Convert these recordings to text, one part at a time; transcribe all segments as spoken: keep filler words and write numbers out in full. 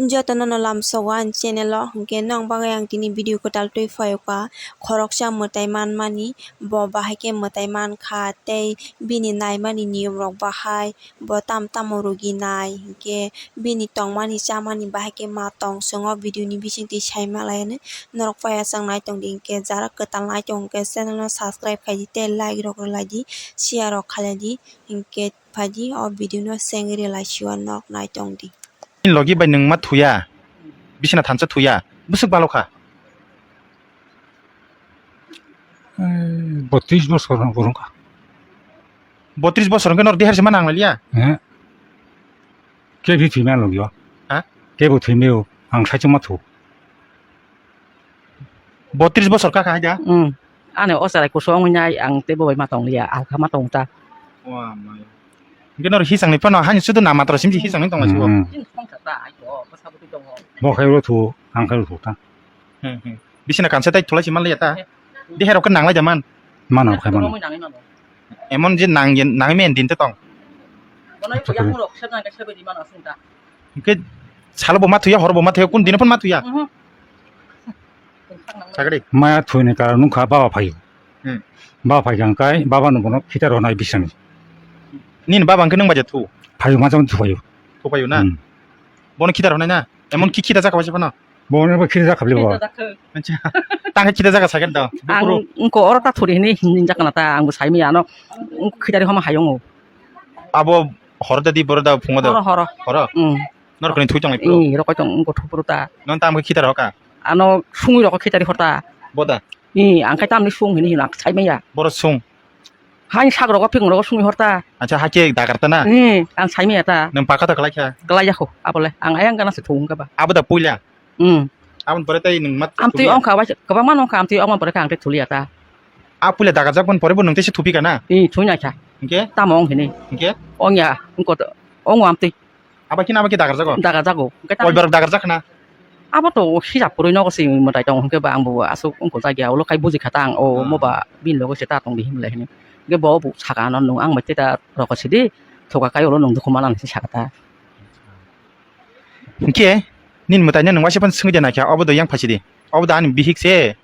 Jotono no lamsogo ani channel o, hwnkhe nwng bagwi ang tini video kwtal twi phaio kha. Khoroksa mwtai manmani, bo bahai khe mwtai mankha tei bini naimani niyom rok bahai, bo tam tamo rugi nai, hwnkhe bini tongmani chamani bahai khe ma tong chwng o video ni bisingtwi sai manlaiya norok paiya chwng nai tongdi, hwnkhe jara kwtal nai tong hwnkhe channel no subscribe khaidi tei like rok rwlaidi, share rok khaidi, hwnkhe phaidi o video no sengri lai sio norok nai tongdi. Logi bai nwng ma thuya, bisina thansa thuya, bwswk balo kha? Eh, botris bosor no borok kha. Botris bosor hwnkhe nor dihar se ma nang liya? Eh. Ke bi thwi ma logi o. Ha? Ke bo thwi meo, ang sai chuma thu. Botris bosor kha kha hai da? Hmm. Ano o chwrai kusu wngwi nai ang tei bo bai ma tong liya, alka ma tong ta. Wa mai. Hwnkhe nor hisang ni phano hani sudu na matro simji hisang ni tong lai sibo. Hmm. Bo khai ro thu, ang khai ro thu ta. Hmm, hmm. Bisina kansa tai thulai si man liya ta. He. Dehe rok nang lai da man. Mano khai mano. Emon je nang nang men din te tong. Bono Acha, yakung rok sep nang sep di mano asung ta. Hwnkhe salo bo ma thuya, horo bo ma thuya, kun dino phano ma thuya? Mhm. Sagri. Maya thwini karon wngkha baba phaio. Hmm. Baba phaikha hwnkhe baba no bono khitar rwnai bisani. Nini baba hwnkhe nwng bai je thu? Phaio, ma jabon thu phaio. Thu phaio na? Hmm. Bono khitar rwnai na? Emon ki khitar jakha bai se phano? Bono bo khitar jakha bli bo. Khitar jakha. Acha. Tang khitar jakha sakhe da. Ang wngko oro ta thuri hini hinjak na ta, ang bo sai maya ano. Wngko khitar homa hayung o. Abo horo da di boro da phungo da? Horo, horo. Horo? Hmm. Nor kuni thui tong lai pro? Hmm, rokoi tong wngko thupuru ta. Non tam khitar hoka? Ano sungwi rokoi khitar horta. Boda? Hmm, ang khai tamni sung hini hino ang sai maya. Boro sung? Hain sak rogo phikung rogo sungwi horta. Acha, hakhe dagar ta na? Hmm, ang sai maya ta. Nwng paka ta kalai kha? Kalai yakho, abole. Ang ayang gana se thung ka ba. Abo da puila? Hmm. Aboni pore tei nwng mat Amtwi thulia? Ongkha bai, kwbangma nongkha amtwi ongma pore kha ang tei thulia ta. A puila dagar jak boni pore bo nwng tei se thupi ka na? Hmm, thui nai kha. Hwnkhe? Tamo ong hini. Hwnkhe? Ongya, ongko to, ongo amtwi. Abo khe na abo khe dagar jago? Dagar jago. Hwnkhe tamo Koi borok dagar jak na? Abo to hijab kwrwi nogo se mwtai tongo hwnkhe ba ang bo aswk wngkha jagao ulo khai buji kha ta ang o Hmm. moba bini logo se ta tong di himlai hini. Hwnkhe bo bo saka ano nwng ang bai tei ta rokho sidi thoka kai ulo nwng dukhu mana hinwi saka ta. Hwnkhe nini mwtai no nwng waisa phano swngwi de naikha obo do yang phaisidi. Obo do ani bihik se.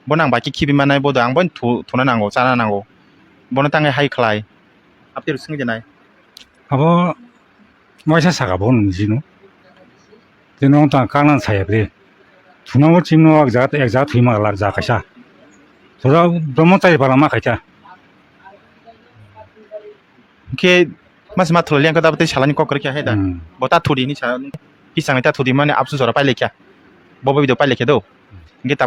Bono ang bai khe khibi manai bo do ang bono thu-, thuna nango chana nango. Bono tangai hai khlai. Aptwi swngwi de nai. Abo waisa saka bo nung sino. Tei nong tang kang nang saya bre. Thunango chimno ek jaga, ek jaga thwi ma la ja kaisa. Thura bromo chai bala ma khaita. Hwnkhe mas ma thulali ang khe abo tei salani kok kwrwi khe hai da. Hmm. Bo ta thudi hinwi sa, hisangni ta thudi mani absu jora pailai kha. Bo bo video pailai khe do. Hwnkhe ta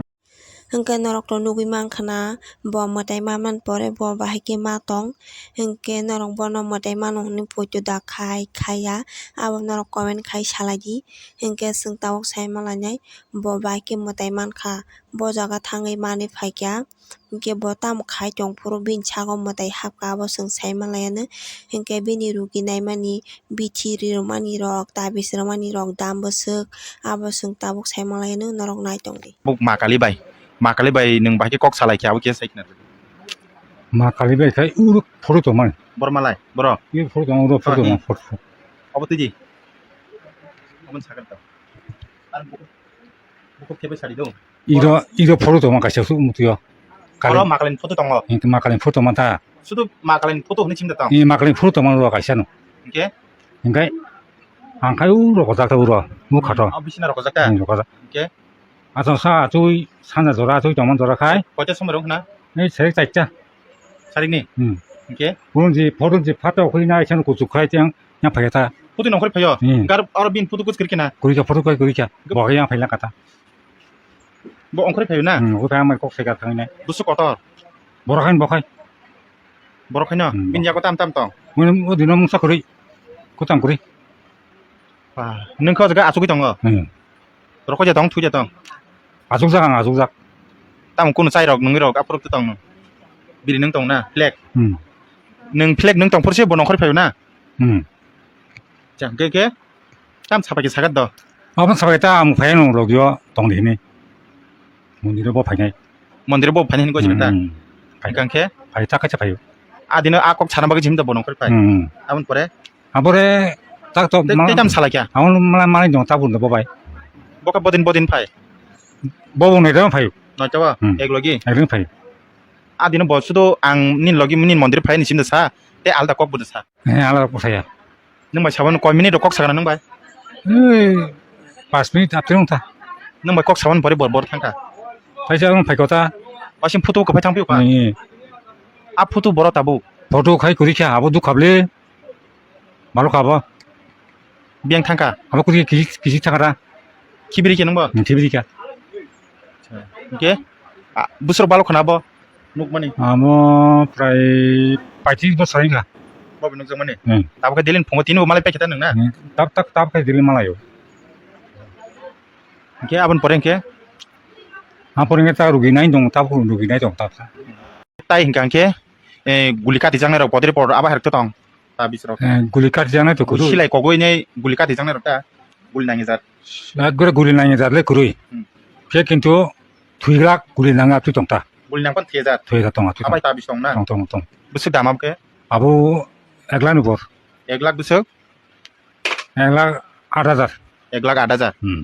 Hwnkhe norok to nugwi mankha na, bo mwtai manmani pore bo bahai khe ma tong. Hwnkhe norok bono mwtai mano hwnwi poito da khai, khaiya. Abo norok comment khai salai di. Hwnkhe chwng tabuk sai manlainai, bo bahai khe mwtai mankha. Bo jaga thangwi manwi phaikha. Hwnkhe bo tamo khai tongphuru bini sago mwtai hapkha, abo chwng sai manlaiya no. Hwnkhe bini rugi naimani, bithi rirwmani rok, tabis rwmani rok, dam bwswk, abo chwng tabuk sai manlaiya no, norok nai tongdi. Buk ma kali bai, ma kali bai nwng bai khe kok salai khe abo khe sai khna. Ma kali bai khai uro photo tongmani. Bor malai, boro. Uro photo tong, uro photo Oh, tong, hmm. Photo. Obo twi di. Obo sakar to. Ar buku, buku khe bai sari do. Iro, iro photo tongma kaisa su mutuyo. Oro makalin photo tongo. Hingke makalin photo mata. Sudu makalin photo hwnwi chimda tong. Ni makalin photo tongma ro kaisa no. Hingke? Hingke ang khai u rokojak ta uro. U khato. Hmm, o bisina rokojak ta? Hmm, rokojak. Hingke? Ato sa atui sana jora atui tongma jora khai. Koita somoi rok hwna? Ni seri chaita. Sarik ni? Hmm. Hingke? Photo ji photo khui na isan kuchuk khai teng yang phai ta. Photo nongkhor phayo? Hmm. Gar oro bin photo kuch kiri kena? Kuri ka photo kai kuri ka. Bo yang phai la kata. Bo ongkhorwi phaio na? Hmm, obo khe ang bai kok sai kha thangwi nai. Busu kotor? Borok haino bo khai. Borok haino? Hmm, bini yago tam tam tong? Mui o dino mungsa kwrwi. Kwcham kwrwi. Ba, nwng khe o jaga achugwi tongo? Hmm. Rokho ja tong, thwi ja tong? Achukjak ang, achukjak. Tamo kunu chai rok, nungwi rok, aphuru tong nung. Biri nung tong na, flag. Hmm. Nwng flag nung tong phuru se bo nongkhorwi phaio na? Hmm. Cha, hwnkhe khe? Tam sapai khe sagat do. Abo sapai ta ang phai nung logio tong di hini. Mondir bo phainai. Mondir bo phainai hini gojira ta? Hmm. Phai. Hwnkhe? Phai ta kaisa phai. A dino a kok sana bagwi jim da bo nongkhorwi phai. Hmm. Aboni pore? Abore Tak to Tei, tei tam salai kya? Ang mala mala dong tabun do bobai. Boka bodin bodin phai. Bobo noi dong phai. Noi tawa Hmm. Ek logi. Ek dong phai. Adino bo sudo ang nin logi nin mondir phai ni sim da sa. Te alda kok bu da sa. Eh, alda kok saya. Nung bai saban koi minute kok sagana nung bai? Eh, pas minute atri nung ta. Nung bai kok saban bori bor bor thangka. Phai sa ang phai kota. Wasim photo ko phai thang piu ka. Eh. A photo boro tabu. Photo khai kuri kya abo duk khable. Malo kabo. Biang thangka. Abo kuri kisi kisi thangara. Kibiri ke nung ba? Hmm, kibiri kya. Oke. Busur balo khana bo. Nuk mani. Amo prai paitris bosor wngkha. Bo nukjak mani. Hmm. Tabuk khe delin phungo tini bo malai paikhe ta nung na. Hmm. Tab tak tab khe delin malayo. Hingke aboni pore hingke? Ang pore hingke ta rugi nai dong, tab rugi nai dong, tab. Tai hingka hingke, eh, guli kati jangnai rok podri por aba herke tong. Ta bisrok. Eh, guli kati jangnai to kudu. Silai kogoi nei guli kati jangnai rok ta. Guli nangi jat. Ekgore guli nangi jat le kurui. Hmm. Khe kintu thuilak guli nang atwi tong ta. Guli nang pan thuya jat. Thuya jat tong atwi tong. Abai ta bisong na. Tong, tong, tong. Bwswk dam am khe? Abo ek lakh ni bor. Ek lakh bwswk? Ek lakh aat hajar. Ek lakh aat hajar. Hmm.